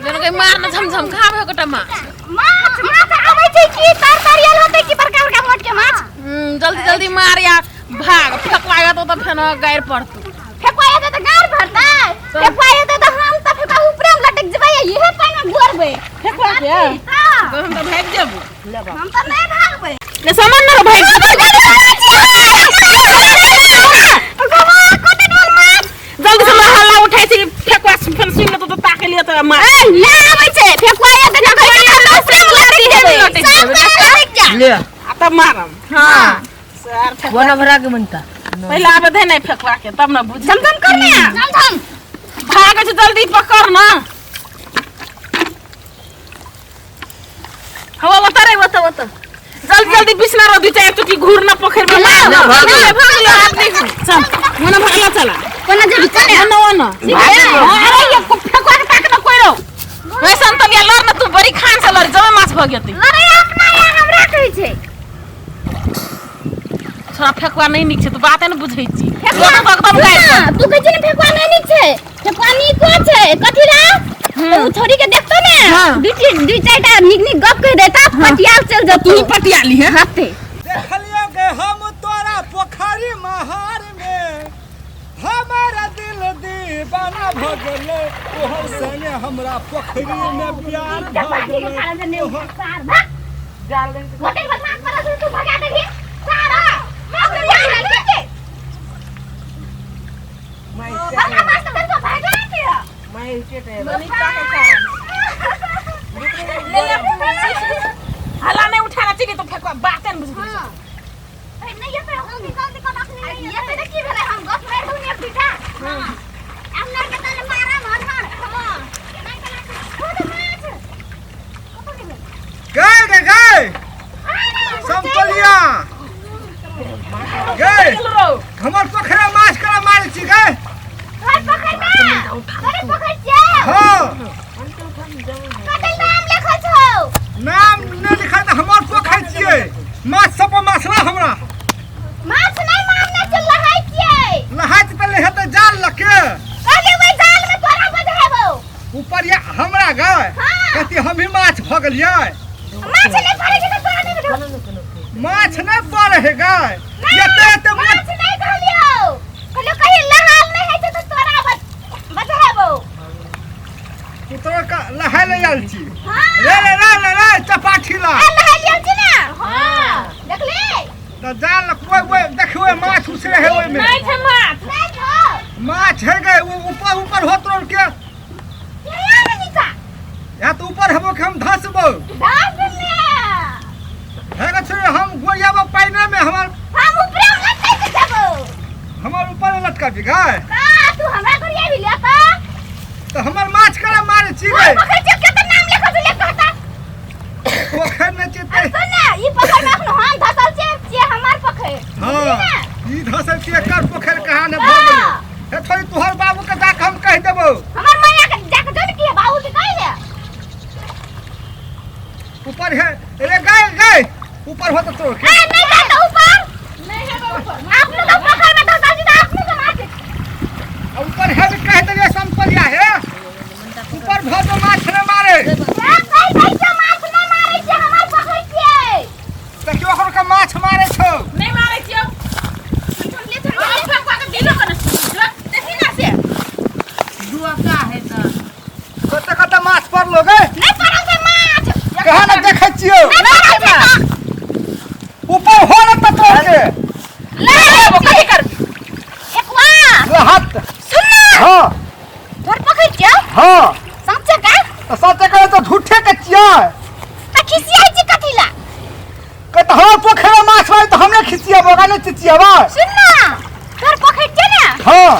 लेकिन कहीं मार ना झमझम खाबे गोटा माछ। माछ माछ आबै छै की तर तरियल होतै की बड़का बड़का मोट के माछ? जल्दी जल्दी मार या भाग, फेकवा तो त फेनो गारि पड़तौ। फेकुआ एतै तऽ गाड़ भरतै, फेकुआ एतै तऽ हम तऽ फेकुआ ऊपरे मे लटक जेबै आ इहे पानि मे गोरबै फेकुआ के। हँ। तो हम तऽ भागि जेबो। हम तऽ नहि भागबै। ने सामान न भागि जेबो। जल्दी से हल्ला उठै छै, फेकुआ फेन सुनि लेतौ तऽ ताके लिए तऽ मार। ले। आ तब मारम। हाँ। सर फेकुआ। कोना भरा के बनता? पहिले आबे दे नहि फेकुआ के, तब न बुझ। झमझम कर ने झमझम। भागै छै, जल्दी पकड़ न। हवा ओतऽ रे, ओतऽ ओतऽ जल्दी जल्दी बिछना रह, दू चारि चुटकी घूर न पोखरि में मार। ले, भाग ले। भाग ले, आदमी चल मने भागला चला। कोना जेबी चल। ओना ओना। अरे ये फेकुआ के ताक न कोइ रहो वैसन त लड़ न, तू बड़ी खान से लड़ जमे माछ भऽ गेतै। लड़ै अपना या हमरा कहै छै। छोरा फेकुआ नहि नीक छै, तू बाते ने बुझै छी। फेकुआ तो एकदम गारि सुन, तू कहै छै ने फेकुआ नहि नीक छै, फेकुआ नीको छै। कथी रे तो उ छोरी के देखतो ने, दू चारिटा नीक नीक गप कहि देता, पटियाल चल जतौ। तू ही पटिया ली है। हाथे देखलियो गे हम तोरा पोखरी महार में, हमारा दिल दीवाना भ गेलै, तोहर संगे हमरा पोखरी में प्यार भ गेलै, तोहर हल्ला नहीं उठाना चाहिए तो फेकुआ बाते ने बुझै। गए गे गए समतलिया गए, हमर पोखरा माछ करा मारै छी गए। हाँ, नाम नहि लिखल तऽ हमर पोखरि छियै, माछ सब पर माछला हमरा। माछ नहीं मारने चल लहाय छियै। नहाइत तऽ नहि हेतै जाल लके। कहली ओहि जाल में तोरा बझेबौ। ऊपर या हमरा गए। हाँ। कहती हम ही माछ भऽ गेलियै। माछ नहीं पड़ै छै तऽ तोरा नहीं बझेबौ। माछ नहि पड़ै है गए, एते एते माछ नहीं कहलियौ, कहलियौ कहीं लहाल नहीं होइ छै तऽ तोरा बझेबौ। तू तोरा लहाय ले आयल छी? हाँ। रे रे रे रे रे चपाठी ला। ए, लहाय लेल छी ने। हाँ, देखली तऽ जाल ओइ ओइ देखबै माछ उसरे है ओइमे। नहीं छै माछ। नहीं छौ। माछ है गए, ओ ऊपर ऊपर होत रहो के। यहाँ में नीचा। या तऽ ऊपर हेबो के हम धसबो। धस ने। है गे छोरी, हम गोरियाबो पाइने में हमर। हम ऊपरे में लटकै के जेबौ। हमर ऊपर में लटका गए। का तू हमरा गोरिया भी लेता? तऽ हमर माछ करा मारे छी गए? पोखरि छै के नाम लिखल छै, लिख कहता। पोखरि नहि छै अरे सुन ने, ई पोखरि में अखन हम धसल छियै, छियै हमर पोखरि। हाँ, ई धसल छियै एकर पोखरि कहाँ ने भऽ गेलै। हे थोड़ी तोहर बाबू के जाके हम कहि देबौ। हमर मैया के जाके जो ने की बाबू के कहि दे। ऊपर है रे गए गए ऊपर हो तो तोड़ के। ए नहीं जाता ऊपर। नहीं है ऊपर। आपने तो पोखरि में धसल छी त आपने के माछ। आ ऊपर है भी कहि देलियै समतलिया है ऊपर भऽ जो माछ ने मारे। ए कहि दै छै माछ नहीं मारै छै, हमर पोखरि छियै। देखियौ ओकर के माछ मारे छौ। नहीं मारै छियौ। ले चल। हम फेकुआ के दिलो कने देखी ना से। दुआका है तऽ। कते कते माछ पड़लो गे? नहीं पड़ल छै माछ। कहाँ ने देखै छियौ? नहीं पड़ल छै तऽ। ऊपर हो ने तऽ तोड़ के। ले लेबो कथी करबी? एकवा। ले हाथ। सुन ना। हाँ। तोर पोखरि छियौ? हाँ। सच्चे का? तऽ सच्चे कहै तऽ झूठे के छियै। तऽ खिसियाइ छी कथी ला? के तऽ हमर पोखरि में माछ मारि तऽ हमरे खिसियेबो, ओकरा नहि चिचियेबै। सुन ना, तोर पोखरि छियौ ने? हाँ।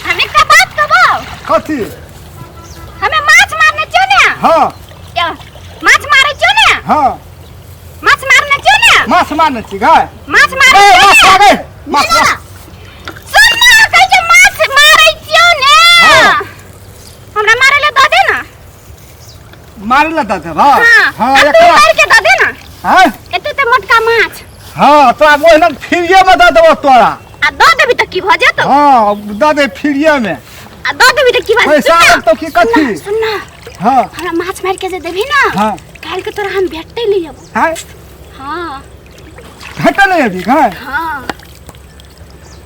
हम एकटा बात कहबौ। कथी? हमे माछ मारने छियौ ने? हाँ। या, माछ मारै छियौ ने? हाँ। माछ मारने छियौ ने? माछ मारने छी गै। माछ मारै ए, छियौ माछ ने? मारै, माछ नहीं ना। सुन ना, कहै छै माछ मारै छियौ ने? हाँ। हमरा मारै ले दऽ दे ना। मारै ले दऽ देबौ? हाँ। हाँ, आ तू एकरा मारि के दऽ दे ना। हाँ? एते ते मोटका माछ। हाँ, तोरा ओहिना फ्रीए में दऽ देबौ तोरा। आ दऽ देबी तऽ की भऽ जेतौ? हाँ, दऽ दे फ्रीए में। आ आ दऽ देबही तऽ की बात पैसा लगतौ की कथी? सुन ना हाँ हमरा माछ मारि के जे देबही ना हाँ। काल्हि के तोरा हम भेटते ले अबो हाय हाँ भेटल नहीं अभी गाय हाँ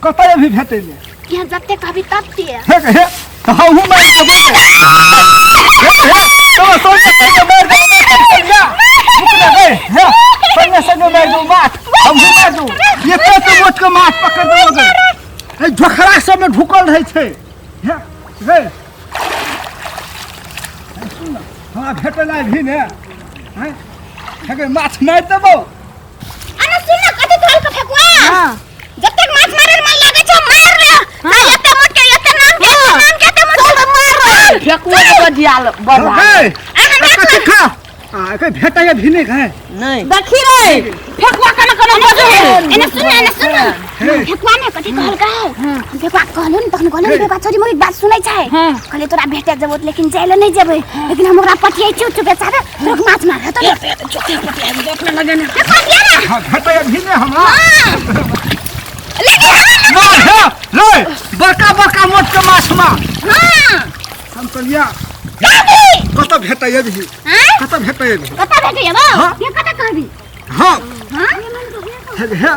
कतऽ अभी भेटै ले यहाँ जते कहबी तते हे हे तऽ हमहूँ मारि देबो हे हे तो सोने संगे मारि देबो जा रुक ना गए हे संगे संगे मारि देबो माछ हमहूँ मारि देबो एते एते मोट के माछ पकड़ देबो गए एहि झोखरा सबमे ढुकल रहै छै हे गे सुन ना हमरा भेटल अभी ने हैं हे गे माछ मारि देबो अरे सुन ना कथी तोहर के फेकुआ हाँ। जतेक माछ मारे मन लागे छौ मार ले आ एते मोट के एते नाम के एते नाम के एते मोट के मार ले फेकुआ के बजियाल बढ़ा गए आ हमरा कथी खा आ एके भेटै अभी नहि गए नहीं देखी रे फेकुआ केना केना बजै है एने सुन एने सुन हे। फेकुआ ने कथी कहलकै हम फेकुआ के कहलहुँ ने तखन कहलहुँ ने फेकुआ छोरी मोर बात सुनै छै हाँ। कहले तोरा भेटे जेबो लेकिन जाय ले नहीं जेबै लेकिन हम ओकरा पटियै छियौ चुपे चापे तोरा माछ मार हेतौ ने अपना लगे ना फेकुआ दिया ना हाँ भेटै अभी नहि हमरा लेकिन हमरा मार हे रे बड़का बड़का मोट के माछ मार हाँ हम कहलिया कहबी कतऽ भेटै अभी हाँ कतऽ भेटै अभी कतऽ भेटै जेबौ हाँ। ये कतऽ कहबी हाँ हाँ हे हे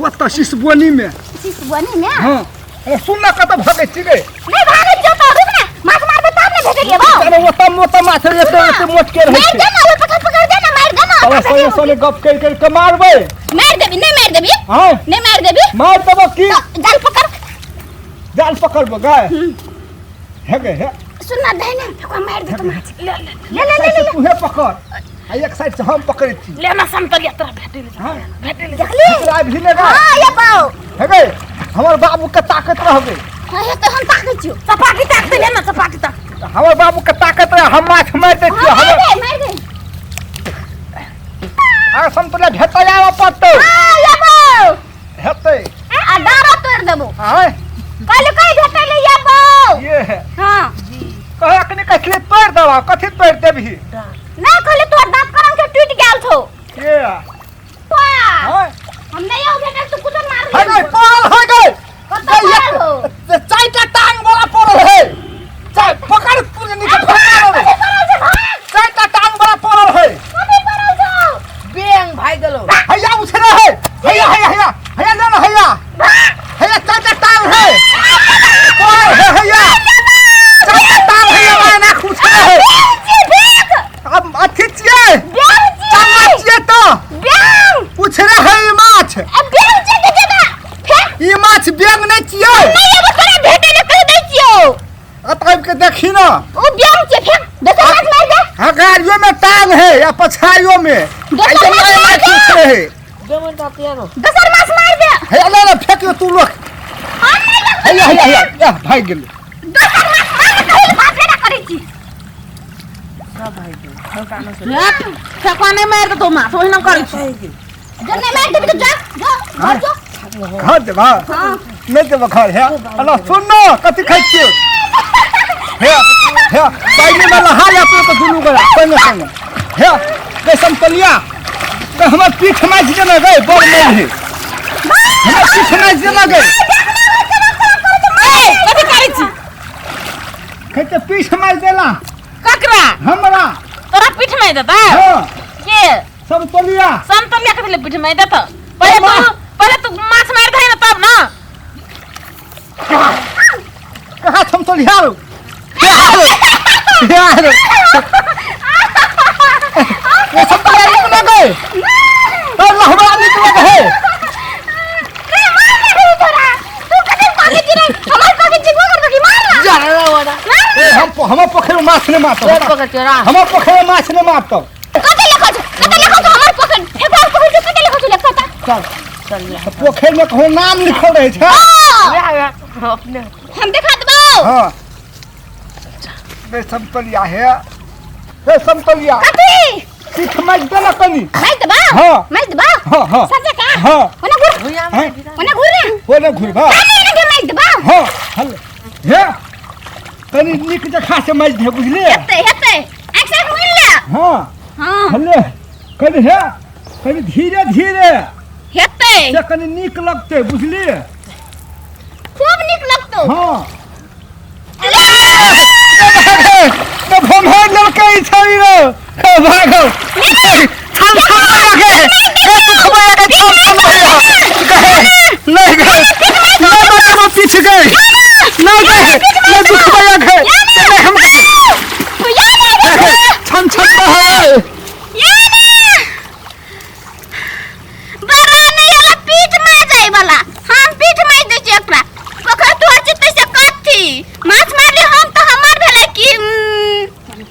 ओतऽ सिसबोनी में सिसबनी में हाँ अरे सुन ना कतऽ भगै छी गे नहीं भागै छियौ तऽ रुक ना माछ मारबै तब ने भेटै जेबौ अरे ओतऽ मोटा माछ एते एते मोट के रहै मारि छै दे ना ओहि पकड़ पकड़ दे ना मारि दे ना तब संगे संगे गप करि करि के मारबै मारि देबी नहीं मारि देबी हाँ नहीं मारि देबी मार देबो की तो जाल पकड़ जाल पकड़बो गाय हे गे हे सुन ना दे ना फेकुआ मारि दे तो माछ ले ले ले ले एक साइड ले से तूहे पकड़ आ एक साइड से हम पकड़ै छी ले ना समतलिया तोरा भेटै ले हाँ भेटै ले देखली तोरा भी ले गा हाँ ये पाओ हे गे हमर बाबू के ताकत रहबे हाँ ये तो हम ताकै छियौ चपाटी ताकते ले ना चपाटी ताक हमर बाबू के ताकत रहे हम माछ मारि दै छियै हाँ, मारि हमर दे मारि दे आ समतुल्य भेटै आबऽ पड़तौ हाँ ये पाओ हेतै आ डारो तोड़ देबो आय कहले कहि भेटै ले ये पाओ ये है हाँ कहे अखनी कथी तोड़ि देबा कथी तोड़ि देबही ना कहले तोर दांत करम के टूट गेल छौ ये वाह आय हम नहीं आओ भेटल तू कुछ मार हे गई पड़ल है गई कतऽ पड़ल हो? चारिटा टांग वाला पड़ल है चार पकड़ तू नीचे पकड़ कथी पड़ल छौ भाग चारिटा टांग वाला पड़ल है कथी पड़ल छौ बेंग भाई गेलो हैया उछले है हैया हैया हैया हैया ले ना हैया हैया चारिटा टांग है पड़ल है हैया चारिटा टांग हैया वाला ना उछले है अब अथी छियै चम्मच छियै तो उछले है ई माछ ई माछ बेंग नहि छियै अत आबि के देखी ना हाँ गाड़ियों में टांग है या पछाड़ियों में ऐसे दोसर मार माछ मार उछले है बेमन का पियानो हैया ना ना फेंकियो तू लोग हैया हैया हैया या भाग गेल सब भाई गेलो हल्का न से फेकुआ नहीं मारि देतौ माछ ओहिना करै छी घर देबा नहीं देबा घर है अला सुन ना कथी खाइ छियै हे हे पानि में नहा ले तो दुनू गोरा संगे संगे हे कैसन तलिया तो हमर पीठ माछ जेना गए बड़ मोल है हमर पीठ माछ जेना गए कथी करै छी कहते पीठ माछ देला ककरा हमरा तोरा पीठ मारि देतौ हाँ के सब तलिया समतलिया कथी ले पीठ मारि देतौ पहिले तू पहिले तू माछ मारि दही ने तब ना कहाँ हम तलिया रो यार ये सब तलिया निक लगे तो हमरा निक लगे है ए हम हमर पोखरि में माछ नहीं मारतौ पेट पकड़ चोरा हमर पोखरि में माछ नहीं मारतौ चल चल ले तऽ पोखरि में कहो नाम लिखल रहै छै ले आ अपने हम देखा देबौ हाँ बे समतलिया हे हे समतलिया कथी पीठ मारि देला कनी मारि देबौ हाँ। मारि देबौ हाँ हाँ सच्चे का हाँ ओने घुर भुइया हैं? में ओने घुर ना ओने घुरबा अरे एने के मारि देबौ हाँ हल हे कनी नीक जखा से मारि दे बुझलिए हेतै हेतै एक्शन मुइन ले हाँ हां हले कनी हे कनी धीरे धीरे हेतै से कनी नीक लगतै बुझलिए खूब नीक लगतौ हाँ अरे भोम्हारि लेलकै।